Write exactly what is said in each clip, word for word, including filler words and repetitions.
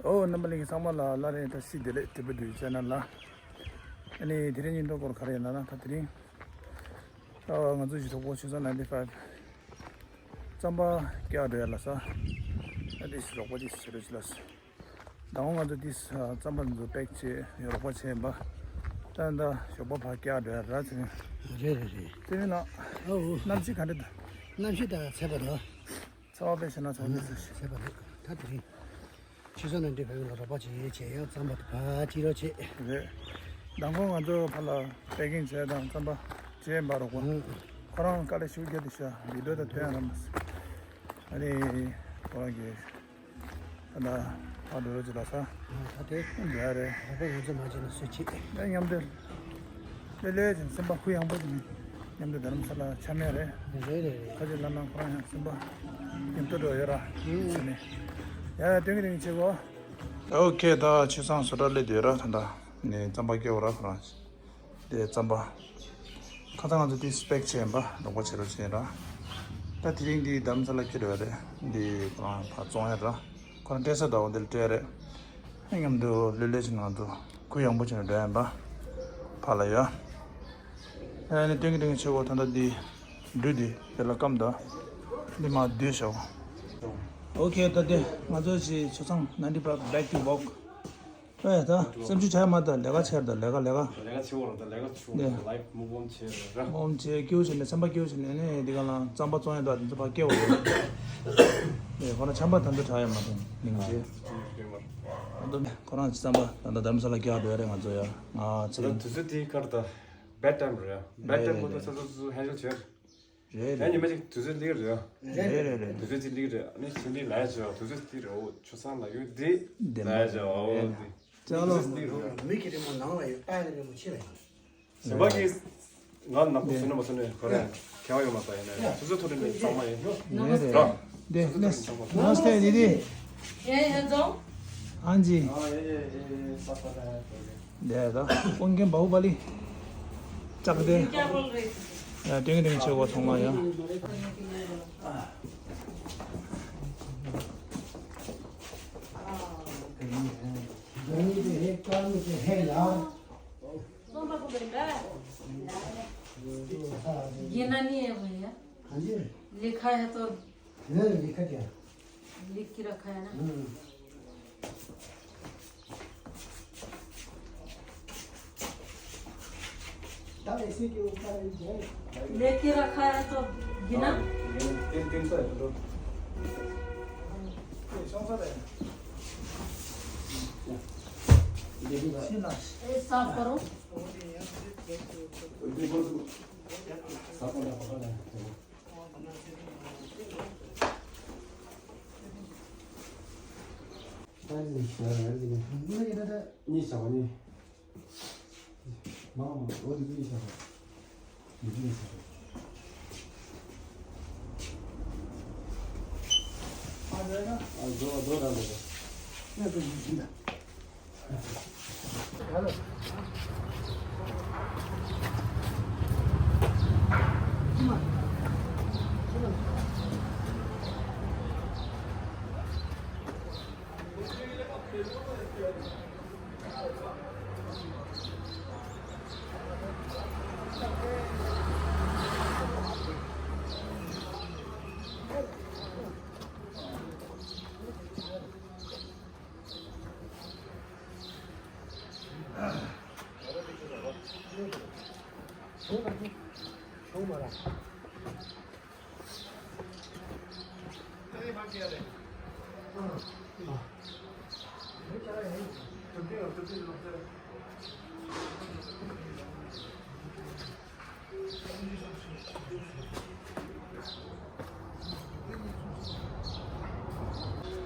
ཨོ། རྣམ་པ་ལྷན་རྒྱས་ཚང་མ་ལ་སླར་ཡང་བཀྲ་ཤིས་བདེ་ལེགས། ཊི་བི་ཌི་ཆེ་ནལ་ལ། ཨ་ནི་དེ་རིང་ཉིན་ཐོ་སྐོར་ག་རེ་ཡིན་ན་ན། ད་དེ་རིང་ཨ་ང་ཚོ་གཞིས་གྲོགས་པོ་ཆོས་བཟང་ནའིན་ཊི་ཕའིབ་རྩམ་པ་སྐྱེལ་འགྲོ་ཡ་ལ་ས། ཨ་དེ་ཞིག་རོགས་པ་ཅིག་བྱེད་རོགས་བྱེད་ལ་ས། ད་ང་ཚོ་དེ་རྩམ་པ་འཛུགས་པེག་བྱེད་རོགས་པ་བྱེད་ཡིན་པ། ད་ད་ཞོགས་པ་ཕར་སྐྱེལ་འགྲོ་ཡ་ར་ཚེ་རིང་། རེད་རེད་རེད། ཚེ་རིང་ལགས། ཨོ། གནམ་གཤིས་ག་འདྲ་འདུག་གནམ་གཤིས་ད་ཚ་བ་འདུག་ཚ་བ་དཔེ་བྱས་ན་ཚ་བ་ཚ་བ་ཚ་བ་རེད། ད་དེ་རིང་ཆོས་བཟང་ནའིན་ཊི་ཕའིབ་ལ་རོགས་པ་བྱེད་བྱེད་ཡང་རྩམ་པ་དེ་ཕར་ཅི་རོགས་བྱེད། རེད། མདང་དགོང་ང་ཚོ་ཕར་ལ་པེ་ཀིང་བྱས་དང་རྩམ་པ་བྱས་ཡིན་པ་རོགས་པ། ཨང་། ཁོ་རང་དཀའ་ལས་ཞེ་པོ་རྒྱག་འདུག་ཤག་བི་ཌི་ཡོ་དང་ཐོན་ཡ་རག་མ་སོང་། ཨ་ནི་ཁོ་རང་གིས་ད་ལྟ་ཕར་འགྲོ་རོགས་བྱེད་ལ་ས། ཨ་ད་དེ་འགྲོ་ཡ་རེད། རོགས་པ་ང་ཚོ་མ་བྱས་ན་སུས་བྱེད། ད་མཉམ་དུ་ལྷོད་ལྷོད་ཅིག་སེམས་པ་གུ་ཡངས་པོ་ཅིག་ནས་མཉམ་དུ་རྡ་རམ་ས་ལ་འཆམ་ཡ་རེད། རེད་རེད་རེད། ཁ་ཅིག་ལབ་ན་ཁོ་རང་ཡང་སེམས་པ་ཡིད་དུ་འགྲོ་ཡོད་ར། ཨུ། བྱས་ནས་ཡ་ཡ་སྟོན་གི་རིང་བྱེད་གོ། ཨོ་ཁེ། ད་ཆོས་བཟང་བཟོ་གྲྭ་སླེབས་བསྡད་ཡོད་ར། ད་ལྟ་ནས་རྩམ་པ་སྐྱེལ་བ་ར་ཁོ་རང་། དེ་རྩམ་པ། ཁ་སང་ང་ཚོ་དེ་པེག་བྱས་ཡིན་པ་རོགས་པ་བྱེད་རོགས་བྱས་ཡིན་ར། ད་དེ་རིང་འདི་རྡ་རམ་ས་ལ་འཁྱེར་འགྲོ་ཡ་རེད། འདི་ཁོ་རང་ཕར་བཙོང་ཡ་ར། ཁོ་རང་སྤྲད་ས་དང་འོ་དེ་ལ་སྤྲད་ཡ་རེད། ཨ་མཉམ་དུ་ལྷོད་ལྷོད་བྱས་ནས་ང་ཚོ་གུ་ཡངས་པོ་བྱས་ནས་འགྲོ་ཡ་ཡིན་པ། ཕར་ལ་ཡ། ཨ་ནི་སྟོན་གི་སྟོན་གི་བྱེད་གོ། ད་ལྟ་འདི་འབྲུ་འདི་དེ་ལ་སྐམ་ད། འདི་མར་བསྡུས་བཞག་ཨོ་ཁེ། ད་དེ་ང་ཚོ་ཞིག་ཆོས་བཟང་ནའིན་ཊི་ཕའིབ་བེག་ཊུ་ཝོག་ཨེ་ད་སེམས་ཤུགས་ཆག་ཡ་མ་ད། ལས་ཀ་བྱེད་ར། ད་ལས་ཀ་ལས་ཀ། ལས་ཀ་བྱེད་འོ་ར། ད་ལས་ཀ་བྱེད་འོ་ར། ལའིཕ་མུབ་ཨོན་བྱེད་ར། མུབ་ཨོན་བྱེད། སྐྱིད་པོ་བྱེད་ནས་སེམས་པ་སྐྱིད་པོ་བྱེད་ནས་ནི་འདི་ག་ལ་རྩམ་པ་བཙོང་ཡ་འདུག་འདི་ཚོ་ཕར་སྐྱེལ་བ་རེད། ཨེ་ཁོ་རང་ཆམ་པ་ད་དུང་དྲག་ཡ་མ་ད་ནིང་རྗེས། ཨ་ད་ཁོ་རང་རྩམ་པ་ད་ད་རྡ་རམ་ས་ལ་རྒྱག་འགྲོ་ཡ་རེད་ང་ཚོ་ཡ། ང་ཚེ་རིང་། དུས་ཚོད་དེ་གར་ད་བེད་ཊའིམ་རེད། བེད་ཊའིམ་གོ་ད་ཚ་ཚ་ཚ་ཧན་ཤོ་བྱེད། རེད་ཡ། རེད། ཉི་མ་གཅིག་དུས་ཚོད་སླེབས་རེད། རེད་རེད་རེད། དུས་ཚོད་ཅིག་སླེབས་རེད། ཨ་ནི་ཕྱི་འདི་ལ་ཡ་བྱེད་དུས་ཚོད་སླེབས་རེད། འོ་ཆུ་སྲང་ལ་ཡོད་འདི་བདེན་པ་ལ་ཡ་བྱེད། འོ་འདི། ཅག་ལོ། དུས་ཚོད་སླེབས་རེད། མིག་གི་རི་མོ་ནང་ལ་ཡོད། པ་ཡ་རི་མོ་ཕྱི་ལ་ཡོད། ཞེན་པ་གིས་ང་ནག་པོ་བཟོས་ན་མ་བཟོས་ན་ག་རེ་ཁྱད་པར་ཡོད་མ་རེད། ཡིན་ན་ཡང་དུས་ཚོད་ཐོག་ནས་མི་གཙང་མ་ཡིན། རེད་རེད། དུས་ཚོད་ཐོག་ནས་གཙང་མ། नमस्ते दीदी। ये है जो। हाँ जी। हाँ, ये, ये, ये, ये, सब पता है। दे दो। कौन के बाहुबली? चक दे। क्या बोल रहे थे? या, टिंग टिंग छे वो थोमा या। ये ना नहीं है भैया। हाँ जी। लिखा है तो। नहीं, लिखा क्या? लिख के रखा है ना। हम्म। तब इसी के ऊपर एक है। लेके रखा है तो गिना। हाँ, तीन, तीन सौ है, लो। ये सौ सौ है। ये भी ए, साफ करो। साफ करना पड़ता है।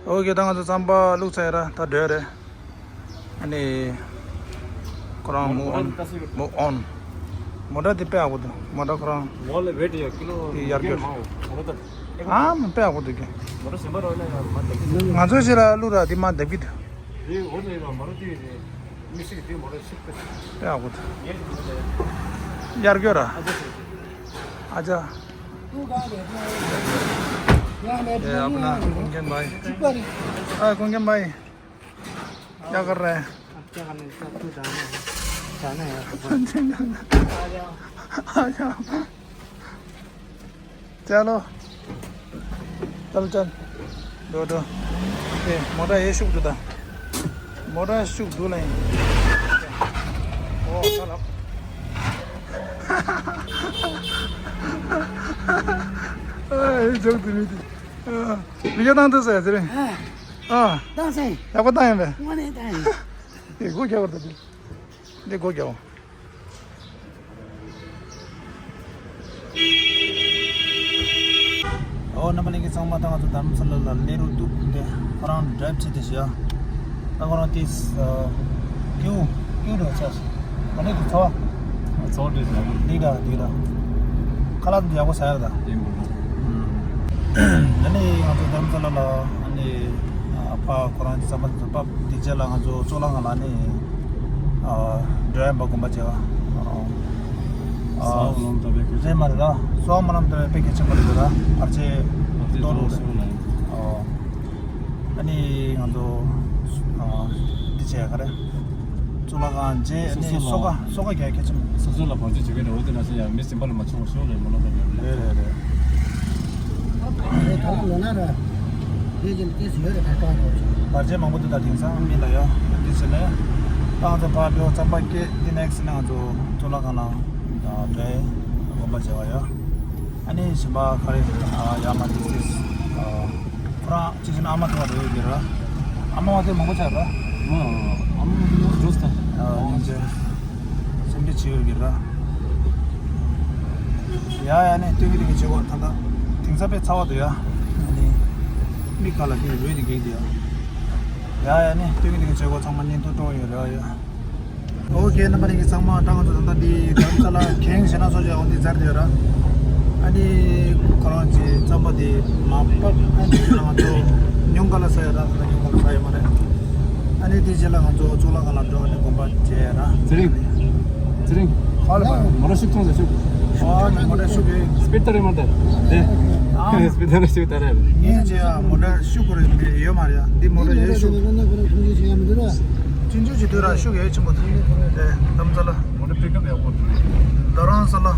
ཨོ་ཁེ། ད་ང་ཚོ་རྩམ་པ་བླུགས་ཚར་ཡ་ར། ད་འགྲོ་ཡ་རེད། ཨ་ནི་ཁོ་རང་move on, move on. མོ་ཊ་དེ་དཔེ་ཡག་པོ་འདུག་མོ་ཊ་ཁོ་རང་། ངོ་ལ་བེད་ཡ་ཀི་ལོ་དེ་ཡར་རྒྱས་མང་བོ་ད། ཨ་མ་དཔེ་ཡག་པོ་འདུག་གི། མོ་ཊ་གཞན་པ་རོ་ན་ཡང་མ་འདེབས་ཀྱི་འདུག་ང་ཚོ་ཞིག་ལ་བླུགས་ར་དེ་མ་འདེབས་ཀྱི་འདུག་དེ་འོ་ནས་ཡང་མ་རོ་དེ་རེད། མི་ཤིག་དེ་མོ་ཊ་ཤིག་དཔེ་ཡག་པོ་འདུག་ངས་དེ་མོ་ཊ་ཡར་རྒྱས་ར། ཨ་ཅག་ཨ་ཅག་ཨེ་ཨ་པ་ན་ཀུན་མཁྱེན་བྷའི། ཨ་ཀུན་མཁྱེན་བྷའི། क्या कर रहा है? अब क्या करना है, सब तो जाना है, जाना है यार। आ जाओ। चलो। चल, चल। दो, दो। ए, मोटा ये शुक दूधा। मोटा शुक दूला है। ओ, चल अब। ए, जोक दूमी थी। ཨ། མི་སྐྱ་བཏང་འདུག་ཟེར་ཟེར། ཨ། ཨ། བཏང་ཟེར། ཡག་པོ་བཏང་ཡིན་པས། དངོས་གནས་བཏང་ཡིན། འདི་སྒོ་རྒྱག་པར་ད་འདི། འདི་སྒོ་རྒྱག་པ། ཨོ། རྣམ་པ་ལྷན་རྒྱས་ཚང་མ། ད་ང་ཚོ་རྡ་རམ་ས་ལ་ལ་སླེབས་རོགས་འདུག་འདི་ཁོ་རང་ཌ་རའིབ་བྱེད་དེ་བཞག་ད་ཁོ་རང་དེས་ཀེའུ་ཀེའུ་རེད་ཆགས། ཨ་ནི་དེ་ཚོ། ཚོགས་འདྲ་ཟེར་ཡ་མ་འདུག་འདི་འདྲ་འདི་འདྲ། ཁ་ལག་འདི་ཡག་པོ་ཟ་ཡ་རེད་ད། ཡིན་པ། ཨ་ནི་ང་ཚོ་རྡ་རམ་ས་ལ་ལ་ཨ་ནི་ཨ་ཕ་ཁོ་རང་གི་བསམ་པ་ཚོ་བབས་དེ་རྗེས་ལ་ང་ཚོ་གཙུག་ལག་ཁང་ལ་ཨ་ནི་ཨ་འགྲོ་ཡ་འབའ་དགོན་པ་མཇལ་བ། ཨ་ཨ་སོགས་མ་ལམ་ད་བའི་གལ་ཆེན་རེད་མ་རེད་ད། སོགས་མ་ལམ་ད་བའི་དཔེ་གལ་ཆེན་པོ་རེད་ད། བར་ཆད་བར་ཆད་གཏོང་རོགས་རེད། ཨ། ཨ་ནི་ང་ཚོ་ཨ་འདི་བྱས་ག་རེ། གཙུག་ལག་ཁང་རྗེས་ཨ་ནི་སོ་སོ་ལ་སོ་ཁ་སོ་ཁ་རྒྱག་གལ་ཆེན་པོ། སོ་སོ་ལ་བར་ཆད་བྱེད་མཁན་འདྲ་བོ་དེ་ན་སོ་ཡང་མི་སེམས་པ་ལ་མ་བྱུང་བ་ཤོག་ལས་མོ་ལ་ལ་ལ། རེད་རེད་རེད། རེད་ད་ལ་ལོ་ན་ར། དེ་བཞིན་ཏེ་ཟི་ཡོད་རེད་ད་གཏོང་རོགས་བྱེད། བར་ཆད་མང་པོ་འདུག་ད་དེང་སང་མི་ལ་ཡ་འདི་བྱས་ནས་ད་ང་ཚོ་ཕར་འགྲོ་རྩམ་པ་སྐྱེས་འདི་ནེག་སི་ནས་ང་ཚོ་གཙུག་ལག་ཁང་ལ་འགྲོ་ཡ་དགོན་པ་མཇལ་བ་ཡ། ཨ་ནི་གཞན་པ་ག་རེ་ཡ་མ་འདི་ཏིས། ཁོ་རང་གཅིག་བྱས་ན་ཨ་མ་ཐུག་པ་རེད་ཡོད་ཀྱི་ར། ཨ་མ་བ་དེ་མང་པོ་ཆགས་ར། ཨ་མ་བ་དེ་མང་པོ་འགྲོ་སྟེ། ཨ་ནི་སེམས་ཁྲལ་བྱེད་ཡོད་ཀྱི་ར། ཡ་ཡ་ནི་སྟོན་གྱི་སྟོན་གྱི་བྱེད་སྒོ་ད་ལྟ་དེང་སང་དཔེ་ཚ་བ་འདུག་ཡ། ཨ་ནི་མི་ག་ལ་ནི་རོས་ནི་གེགས་འདུག་ཡ། ཡ་ཡ་ནི་སྟོན་གྱི་སྟོན་གྱི་བྱེད་སྒོ་ཚང་མ་བརྙན་ཐུང་སྤྲོ་ཡོད་རེད་ཡ། ཨོ་ཁེ། རྣམ་པ་ལྷན་རྒྱས་ཚང་མ་ད་ང་ཚོ་ད་ལྟ་འདི་རྡ་རམ་ས་ལ་གེང་ཞེ་ན་སོ་ཅེ་འོ་འདི་ཛར་དེ་ར། ཨ་ནི་ཁོ་རང་ཅི་རྩམ་པ་འདི་མ་ཕབ་ཨ་ནི་ང་ཚོ་ཉུང་ག་ལ་ས་ཡ་ར། ད་ལྟ་ཉུང་ག་ལ་ས་ཡ་མ་རེད། ཨ་ནི་དེ་རྗེས་ལ་ང་ཚོ་གཙུག་ལག་ཁང་ལ་འགྲོ་ཨ་ནི་དགོན་པ་མཇལ་ར། ཚེ་རིང་། ཚེ་རིང་། ཧ་ལ་པ་མོ་ཊ་ཤུགས་གཏོང་ཟེར་ཤུགས། ཨ་ནི་མོ་ཊ་ཤུགས་རེད། སྤིར་ཏ་རེད་མ་ད། དེ་སྤིར་ཏ་རེད་ཤུགས་ད་རེད། ངས་ཅི་ཡ་མོ་ཊ་ཤུགས་ཁོ་རེ་ཡོད་མ་རེད་ཡ། འདི་མོ་ཊ་ཡོད་ཤུགས། ཅིན་ཅུ་ཅི་དུས་ར་ཤུགས་ཡོད་ཆེན་པོ་དེ་དེ་དམ་ས་ལ། མོ་ཊ་པིག་ཨབ་ཡག་པོ་འདུག་རྡ་རམ་ས་ལ། ཨ།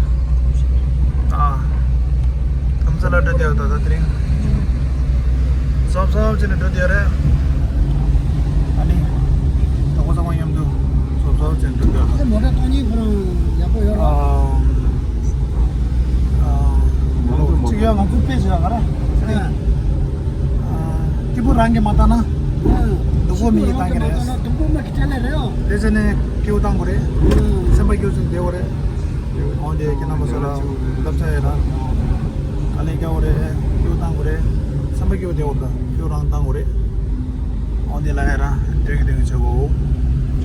དམ་ས་ལ་འགྲོ་དེ་ད་ད་དེ་རིང་གཟབ་གཟབ་བྱས་ནས་འགྲོ་དེ་རེད། ཨ་ནི་གྲོགས་པོ་ཚང་མ་མཉམ་དུ་གཟབ་གཟབ་བྱས་ནས་འགྲོ་དེ་རེད། མོ་ཊ་གཏོང་ཉིན་ཁོ་རང་ཡག་པོ་ཡོད་ར། ཨ། ཨ། གཅིག་ཡང་ང་ཚོ་དཔེ་བྱས་ག་ར། ཨ། སྐྱིད་པོ་རང་གིས་མ་བཏང་ན། སྡུག་པོ་མི་ཡིས་བཏང་གི་རེད། སྡུག་པོ་མ་གི་ཆ་ལས་རེད་ཨོ། དེ་ཚེ་ནས་སྐྱིད་པོ་བཏང་དགོས་རེད། སེམས་པ་སྐྱིད་པོ་བྱས་བསྡད་དགོས་རེད། འོན་ཏེ་ཁྱེད་རྣམ་པ་ཚོ་ལ་བསླབ་བྱ་ཡོད་ན། དཀའ་ལས་རྒྱག་དགོས་རེད། སྐྱིད་པོ་བཏང་དགོས་རེད། སེམས་པ་སྐྱིད་པོ་བསྡད་དགོས་རེད། སྐྱིད་པོ་རང་བཏང་དགོས་རེད། འོན་ཏེ་ལ་ཡ་ར་འདོད་ཀྱི་འདོད་ཀྱི་བྱེད་དགོས།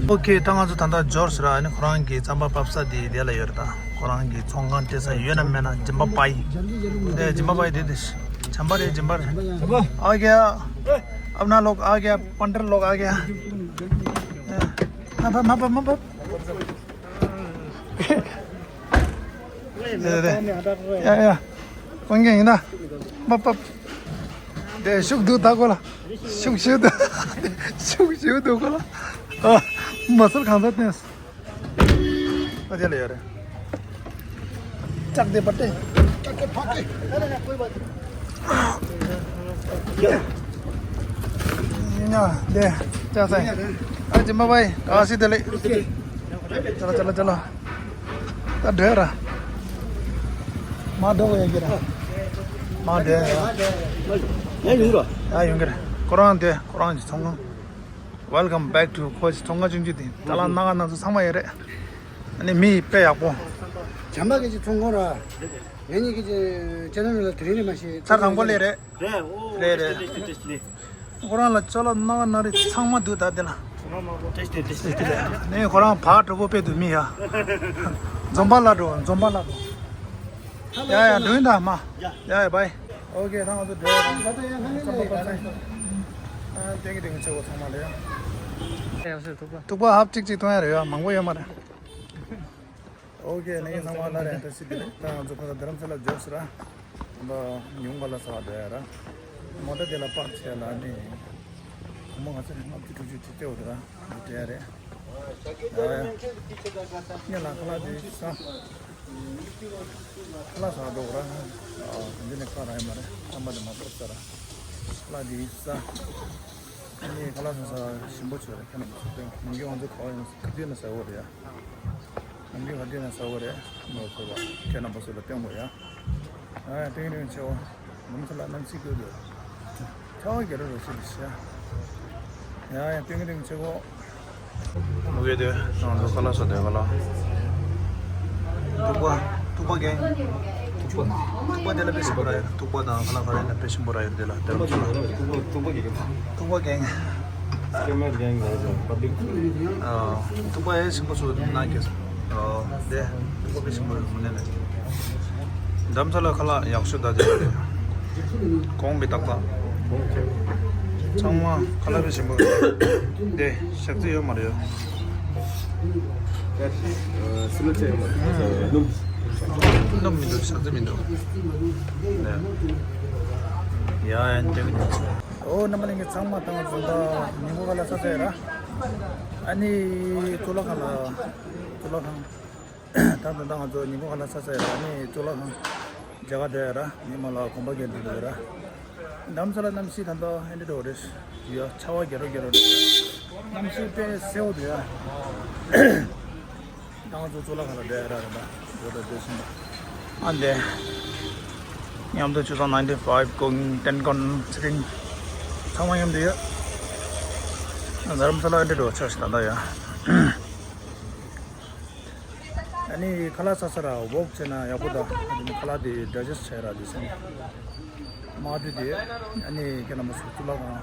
ཨོ་ཁེ། ད་ང་ཚོ་ད་ལྟ་འབྱོར་ཟེར་ར། ཨ་ནི་ཁོ་རང་གི་རྩམ་པ་ཕབ་ས་དེ་དེ་ལ་ཡོད་རེད་ད། ཁོ་རང་གི་ཚོང་ཁང་སྤྲད་ས་ཡོད་ན་མེད་ན་སྦྱིན་པ་པ་ཡིན། དེ་སྦྱིན་པ་པ་ཡིན་དེ་དེ། ཇམ་པ་རེད། ཇམ་པ་རེད། ཨ་གེ། अपना लोग आ गया, पंडित लोग आ गया। हाँ, हाँ, हाँ, हाँ। ཡ་ཡ། ཡ་ཡ། ཀོན་གེ་ཡིན་ན། པབ་པབ། དེ་ཤུགས་འདུག་ད་གོ་ལ། ཤུགས་ཤུགས་འདུག་ཤུགས་ཤུགས་འདུག་གོ་ལ། ཨ། མ་སལ་གང་ས་ཏེས། ཨ་དེ་ལ་ཡོད་རེད། ལྕགས་དེ་པ་ཏེ། ལྕགས་དེ་པ་ཏེ། ཡ་དེ་ལྕགས་སེ། ཨ་ཅེ་མ་བའི་ག་སི་དེ་ལེ། ཅ་ལ་ཅ་ལ་ཅ་ལ། ད་འདྲེ་ར། མ་འདྲེ་བ་ཡ་གི་ར། མ་འདྲེ་ཡ། ཡ་ཡོང་གི་ར། ཡ་ཡོང་གི་ར། ཁོ་རང་དེ་ཁོ་རང་གི་ཚོང་ཁང་། Welcome back to ཁོ་ཚོང་ཁང་ཆུང་ཆུང་དེ། ད་ལ་ནང་ང་ནང་ཚོ་ཚང་མ་ཡོད་རེད། ཨ་ནི་མི་དཔེ་ཡག་པོ། བྱམས་པ་གི་ཅི་ཚོང་ཁང་ར། ངེད་གཉིས་ཀྱི་ཅི་ཅེ་ནལ་ལ་དེ་རིང་རེད་མ་ཤེས། ཚར་དང་པོ་ལས་རེད། རེད་ཨོ། རེད་རེད། ལེ་ལེ་ལེ་ལེ། ཁོ་རང་ལ་ཅ་ལག་སྣ་ཁ་སྣ་རིགས་ཚང་མ་འདུག་ད་དེ་ལ། ཏེ་ཏེ་ཏེ་ཏེ། ནས་ཁོ་རང་བག་གྲོ་པོ་དཔེ་འདུག་མི་ཡ། འཛོམས་པ་ལ་འགྲོ། འཛོམས་པ་ལ་འགྲོ། ཡ་ཡ་འགྲོ་ཡིན་ད་མ། ཡ་ཡ་བའི། ཨོ་ཁེ། ད་ང་ཚོ་འགྲོ་ཡ། ཨ་ཏེང་གི་ཏེང་གི་ཆེ་བོ་ཚང་མ་ལ་ཡ། ཐུག་པ་ཧབ་ཅིག་ཅིག་གཏོང་ཡ་རེད་ཡ། མང་པོ་ཡོད་མ་རེད། ཨོ་ཁེ། ནས་ཚང་མ་ལ་རེ་ད་སི་དེ་ལེ། ད་ང་ཚོ་ཁ་ད་རྡ་རམ་ས་ལ་འབྱོར་ཟེར་ར། ད་ཉུང་ག་ལ་ས་བ་འགྲོ་ཡ་ར། མོ་ཊ་དེ་ལ་པག་བྱས་ལ་ནི། སྒོར་མོ་ག་ཚོད་རེད། ལྔ་བཅུ་དྲུག་ཅུ་དེ་སྤྲད་འོ་དེ་ར། འདི་སྤྲད་རེད། ཨ་ཡ། ངས་ལ་ཁ་ལག་འདི་ཟ། ཁ་ལག་ཟ་འགྲོ་གི་ར། ཨ་འདི་ནས་ཁ་ར་ཡོད་མ་རེད། རྐང་པ་འདི་མ་བབས་ས་ར། ཁ་ལག་འདི་ཟ། ངས་ཁ་ལག་ཟ་ས་ཞིམ་པོ་བྱོས་རེད། ཁྱེད་རྣམ་པ་ཚོ་སྟོན། ཉིན་གུང་ང་ཚོ་ག་པར་ཡོང་ག་དུས་ན་ཟ་འོ་རེད་ཡ། ཉིན་གུང་ག་དུས་ན་ཟ་འོ་རེད། མ་གོ་བ་ཁྱེད་རྣམ་པ་ཚོ་ལ་སྟོན་དགོས་ཡ། ཨ་ཡ། ཏིང་རིང་ཆེ་བ། ལམ་ས་ལ་གནམ་གཤིས་སྐྱོ་འདུག་ཆར་པ་རྒྱག་རོགས་རོགས་བྱེད་དུ་ཤ། ཡ་ཡ། ཏིང་རིང་ཆེ་བ། མུ་གེ་དེ་ང་ཚོ་ཁ་ལག་ཟ་དེ་ཁ་ལག་ཐུག་པ། ཐུག་པ་གན། ཐུག་པ། ཐུག་པ་དེ་ལ་དཔེ་ཞིམ་པོ་ར་ཡོད། ཐུག་པ་དང་ཁ་ལག་ག་རེ་ན་དཔེ་ཞིམ་པོ་ར་ཡོད་དེ་ལ་དེ་ལ་ཐུག་པ་གན། ཐུག་པ་གན། སྐྱེ་དམན་གན་ལ་ཡོད་པ་བིག་ཨ། ཐུག་པ་ཨེ་ཞིམ་པོ་བཟོ་འདུག་ན་གི། ཨོ་དེ་ཐུག་པ་དཔེ་ཞིམ་པོ་ཡོད་མོ་ནས་ནས། རྡ་རམ་ས་ལ་ཁ་ལག་ཡག་ཤོས་ད་དེ་རེད། གོང་གི་ཏག་ཏག་ཚང་མ་ཁ་ལག་དཔེ་ཞིམ་པོ་ཡོད། དེ་ཞག་རྩི་ཡོད་མ་རེད། སི་ལ་ཆ་ཡོད་མ་རེད། སྣུམ། སྣུམ་མི་འདུག་ཞག་རྩི་མི་འདུག་ཡ་ཡ་འདེགས་ནས། ཨོ་རྣམ་པ་ལྷན་རྒྱས་ཚང་མ་དང་འཛོམས་པ་ཉིན་གུང་ཁ་ལག་ཟ་ས་ཡོད་ར། ཨ་ནི་གཙུག་ལག་ཁང་ལ། གཙུག་ལག་ཁང་། ད་ད་ལྟ་ང་ཚོ་ཉིན་གུང་ཁ་ལག་ཟ་ས་ཡོད་ར། ཨ་ནི་གཙུག་ལག་ཁང་མཇལ་ཁ་འགྲོ་ཡོད་ར། ཉི་མ་ལ་དགོན་པ་རྒྱག་འགྲོ་ཡོད་ར། རྡ་རམ་ས་ལ་གནམ་གཤིས་ད་ལྟ་ཨེ་འདྲ་འགྲོ་རེད། ཡ་ཆར་པ་རྒྱག་རོགས་རྒྱག་རོགས་རེད། གནམ་གཤིས་དཔེ་གསལ་པོ་འདུག་ཡ། ད་ང་ཚོ་གཙུག་ལག་ཁང་ལ་འགྲོ་ཡ་ར་རེད་པ། འགྲོ་དང་འགྲོ་བཞིན་པ། ཨ་འདས། མཉམ་དུ་ཆུ་ཚང་ninety five ཀོང་ཏན་ཀོན་ཚེ་རིང་། ཚང་མ་མཉམ་དུ་ཡོད། རྡ་རམ་ས་ལ་འདི་འགྲོ་ཆོག་ཤི་ད་ལྟ་ཡ། ཨ་ནི་ཁ་ལག་ཟ་ས་ར་ཝོག་བྱས་ན་ཡག་པོ་ད། ཨ་ནི་ཁ་ལག་དེ་ཌའི་ཇེ་སི་ཊི་བྱས་ར་དེ་སེམས། མ་དུས་དེ། ཨ་ནི་ཁྱེད་རྣམ་པ་ཚོ་གཙུག་ལག་ཁང་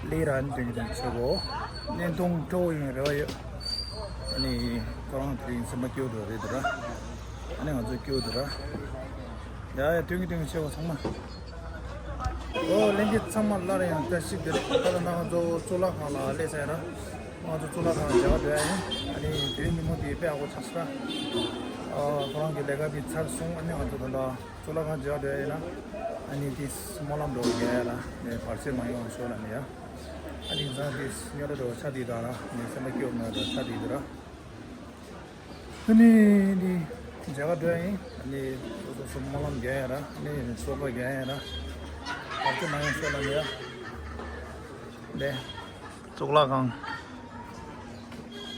ལས་ར་ཨ་ནི་སྟོན་གྱི་དང་ཆེ་གོ། བརྙན་ཐུང་སྤྲོ་བོ་ཡིན་རེ་བ་ཡོད། ཨ་ནི་ཁོ་རང་དེ་རིང་སེམས་པ་སྐྱོ་འདུག་རེད་འདུག་ར། ཨ་ནི་ང་ཚོ་སྐྱོ་འདུག་ར། ཡ་ཡ་སྟོན་གྱི་སྟོན་གྱི་ཆེ་གོ་ཚང་མ། ཨོ་ལྷན་རྒྱས་ཚང་མ་སླར་ཡང་བཀྲ་ཤིས་བདེ་ལེགས། ད་ལྟ་ང་ཚོ་གཙུག་ལག་ཁང་ལ་སླེབས་ཚར་ར། ང་ཚོ་གཙུག་ལག་ཁང་མཇལ་ཁ་འགྲོ་ཡ་ཡིན། ཨ་ནི་དེ་རིང་ཉིན་མོ་དེ་དཔེ་ཡག་པོ་ཆགས་སོང་། ཨ་ཁོ་རང་གི་ལས་ཀ་དེ་ཚར་སོང་། ཨ་ནི་ང་ཚོ་ད་ལྟ་གཙུག་ལག་ཁང་མཇལ་ཁ་འགྲོ་ཡ་ཡིན་ན། ཨ་ནི་དེ་སྨོན་ལམ་འགྲོ་རྒྱག་ཡ་ལ་ནས་བར་ཆད་མ་ཡོང་བ་ཤོག་ལབ་ནས་ཡ། ཨ་ནི་ང་ཚོ་དེ་ཉོ་ར་འགྲོ་ཆ་དེ་དང་ར་ནས་སེམས་པ་སྐྱོ་མ་འགྲོ་ཆ་དེ་དུ་ར། ཨ་ནི་འདི་མཇལ་ཁ་འགྲོ་ཡ་ཡིན། ཨ་ནི་སོ་སོ་སོ་སྨོན་ལམ་རྒྱག་ཡ་ར། ཨ་ནི་གསོལ་བ་རྒྱག་ཡ་ར། བར་ཆད་མ་ཡོང་ཤོག་ལབ་ནས་ཡ། ལེ། གཙུག་ལག་ཁང་།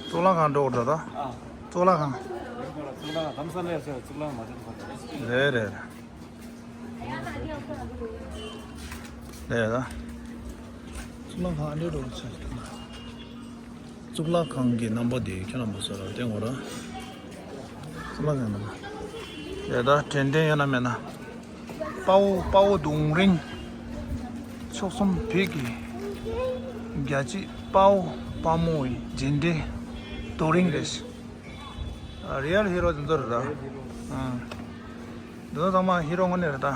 གཙུག་ལག་ཁང་འགྲོ་དགོས་འདྲ་ད། ཨ། གཙུག་ལག་ཁང་། གཙུག་ལག་ཁང་རྡ་རམ་ས་ལ་ཡོད་ས་གཙུག་ལག་ཁང་མ་འགྲོ་ཐུབ་པ་རེད། རེད་རེད། རེད་ད། གཙུག་ལག་ཁང་ཨ་འདྲ་འགྲོ་ཆ། གཙུག་ལག་ཁང་གི་རྣམ་པ་དེ་ཁྱེད་རྣམ་པ་ཚོ་ལ་སྟོན་དགོས་ར། གཙུག་ལག་ཁང་རྣམ་པ། རེད་ད། དྲན་རྟེན་ཡོད་ན་མེད་ན། དཔའ་བོ་དཔའ་བོ་རྡུང་རིང་། མཆོག་གསུམ་བོད་ཀྱི་རྒྱལ་གཅེས་དཔའ་བོ་དཔའ་མོ་ཡི་རྗེས་འབྲང་རྡོ་རིང་རེད། རི་ཡལ་ཧི་རོ་དེ་ཚོ་རེད་ད། ཨང་། འདི་ཚོ་ཚང་མ་ཧི་རོ་དངོས་གནས་རེད་ད།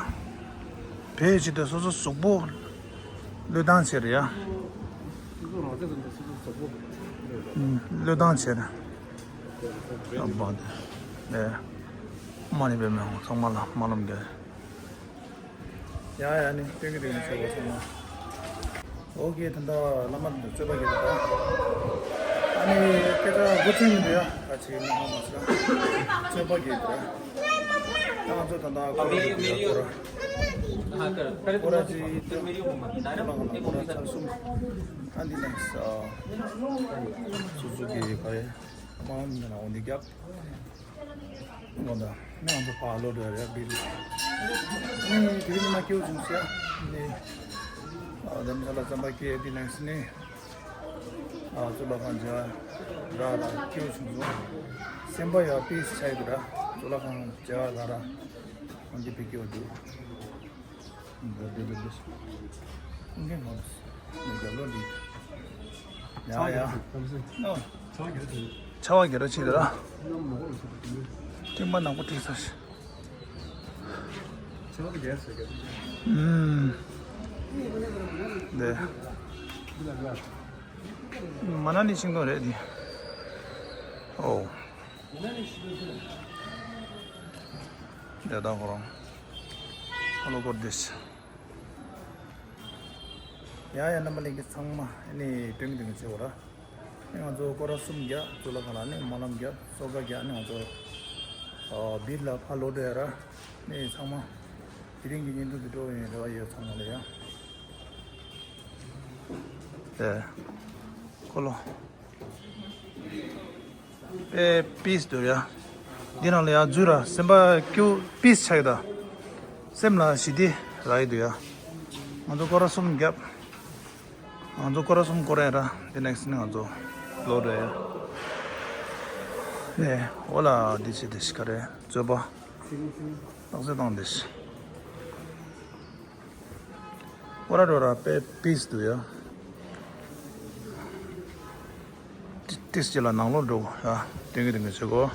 བོད་ཀྱི་དེ་སོ་སོ་གཟུགས་པོ་བློས་བཏང་བྱས་རེད་ཡ། སོ་སོ་རང་བཙན་ཟེར་ན་སོ་སོ་གཟུགས་པོ་བློས་བཏང་བྱས་རེད། ཨ་བ་དེ། ཨེ། མ་ཎི་པའི་མེ་ཧོང་ཚང་མ་ལ་སྨོན་ལམ་རྒྱག་ཡ་ཡ་ནི་སྟོན་གྱི་སྟོན་གྱི་ཆོས་པ་ཚང་མ། ཨོ་ཀེ། ད་ལྟ་བླ་མ་དང་རྩོད་པ་གི་ད། ཨ་ནི་སྐད་ཆ་འགོ་ཚུགས་མི་འདུག་ཡ། ད་ཅིག་ནང་མ་ཟ། རྩོད་པ་གི་ད། ད་ང་ཚོ་ད་ལྟ་སྐོར་ར་འདུག་ཡ། སྐོར་ར། སྐོར་ར་ཅིག་ད་ལྟ་ང་ལ་སྐོར་ར་ཚར་གསུམ། ཨ་འདི་ནས་སོ་སོ་གི་ག་རེ། མ་འོང་ན་འོང་འདི་རྒྱབ། ང་ད་ནང་དུ་ཕར་ལོག་འགྲོ་རེད་བིལ། ནི་དེ་རིང་མ་སྐྱེའུ་བྱུང་ཟེར་ནི། ཨ་རྡ་རམ་ས་ལ་རྩམ་པ་སྐྱེས་དེ་ནང་སི་ནི། ཨ་གཙུག་ལག་ཁང་མཇལ་ར་ར་སྐྱེའུ་བྱུང་སོང་། སེམས་པ་ཡང་པིས་ཆགས་འདུག་ར། གཙུག་ལག་ཁང་མཇལ་ར་ར་ཨང་ཀི་པི་སྐྱེའུ་འདུག་འདི་འདི་འདི་འདི། ཀུན་མཁྱེན་ཁོང་། ངས་རྒྱབ་ལོགས་འདི། ཡ་ཡ། ཨོ། ཆར་པ་རྒྱག་རོགས་བྱེད་དེ་ར། སྟོན་པ་ནག་པོ་བྲིས་ཚར་ཤག་ཨུམ། འདི། མ་ན་ལི་ཤིང་སྡོང་རེད་འདི། ཨོ། འདི་ད་ཁོ་རང་། ཧ་ལོ་གོར་དིས། ཡ་ཡ། རྣམ་པ་ལྷན་རྒྱས་ཚང་མ་ནི་སྟོན་གྱི་སྟོན་གྱི་བྱེད་དགོས་ར། ནི་ང་ཚོ་སྐོར་ར་གསུམ་བརྒྱབ། གཙུག་ལག་ཁང་ལ་ནི་སྨོན་ལམ་བརྒྱབ། གསོལ་ཁ་བརྒྱབ། ནི་ང་ཚོ་ཨ་བིར་ལ་ཕར་ལོག་འགྲོ་ཡ་ར། ནི་ཚང་མ་དེ་རིང་གི་བརྙན་ཐུང་འདི་འགྲོ་ཡིན་རེ་བ་ཡོད། ཚང་མ་ལ་ཡ། ཨེ། ཁོ་ལོ། དཔེ་པིས་འདུག་ཡ། འདི་ནང་ལ་ཡ་འཛུལ་ར་སེམས་པ་སྐྱིད་པིས་ཆགས་ད། སེམས་ལ་ཞི་བདེ་རག་གི་འདུག་ཡ། ང་ཚོ་སྐོར་ར་གསུམ་བརྒྱབ། ང་ཚོ་སྐོར་ར་གསུམ་སྐོར་ཡ་ར། འདི་ནེགསི་ནི་ང་ཚོ་ལོག་འགྲོ་ཡ། ནས་འོ་ལ་འདི་བྱེད་དེ་ཤི་ཁ་རེ་རྩོད་པ། རྟགས་གསལ་བཏང་དེ་ཤི། ཨོ་ར་རོ་ར་དཔེ་པིས་འདུག་ཡ། ཏི་ཏིས་ཅི་ལ་ནང་ལོགས་འགྲོ་ཡ། ཏིང་གི་ཏིང་གི་བྱེད་གོ།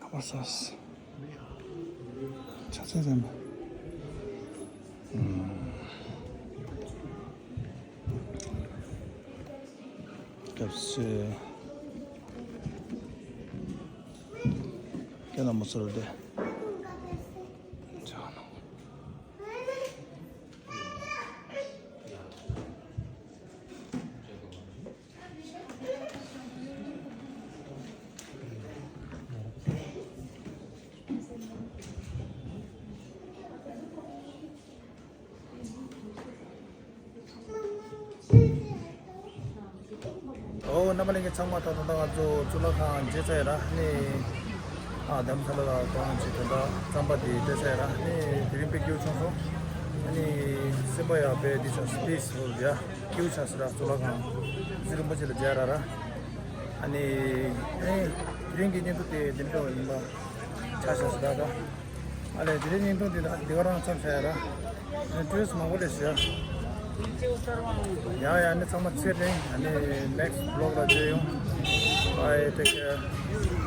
ཁ་པར་སོང་། ཆ་ཚང་ཟིན་པ། སྐྱབས་སུ། ཁྱེད་རྣམ་པ་ཚོར་དེ། ཨོ་རྣམ་པ་ལྷན་རྒྱས་ཚང་མ། ད་ད་ད་ང་ཚོ་གཙུག་ལག་ཁང་མཇལ་ཚར་ཡ་ར། ནི་ཨ་དྷ་རམ་ས་ལ་ལ་གང་ཅི་ད་ད་རྩམ་པ་དེ་སྤྲད་ཚར་ཡ་ར། ནི་དེ་རིང་དཔེ་སྐྱིད་པོ་བྱུང་སོང་། ནི་སེམས་པ་ཡ་དཔེ་འདི་ཆགས་སོང་། པིས་ཧྥུལ་ཡ། སྐྱིད་པོ་ཆགས་སོང་ར། གཙུག་ལག་ཁང་གཟིགས་རིན་པོ་ཆེ་ལ་མཇལ་ར་ར། ཨ་ནི་ཨེ་དེ་རིང་གི་བརྙན་ཐུང་དེ་འདི་འདྲ་ཡིན་པ་ཆ་ཤས་སུ་ད་ད། ཨ་ལས་དེ་རིང་བརྙན་ཐུང་འདི་ད་འདི་ག་རང་མཚམས་བཞག་ཡ་ར། ཨ་ནི་བཀྲ་ཤིས་མང་པོ་ལས་ཞུ་ཡ། ཡ་ཡ། ཨ་ནི་ཚང་མ་ཚེ་རིང་། ཨ་ནི་ནེགསི་བི་ལོག་ལ་མཇལ་ཡོང་། Bye, take care.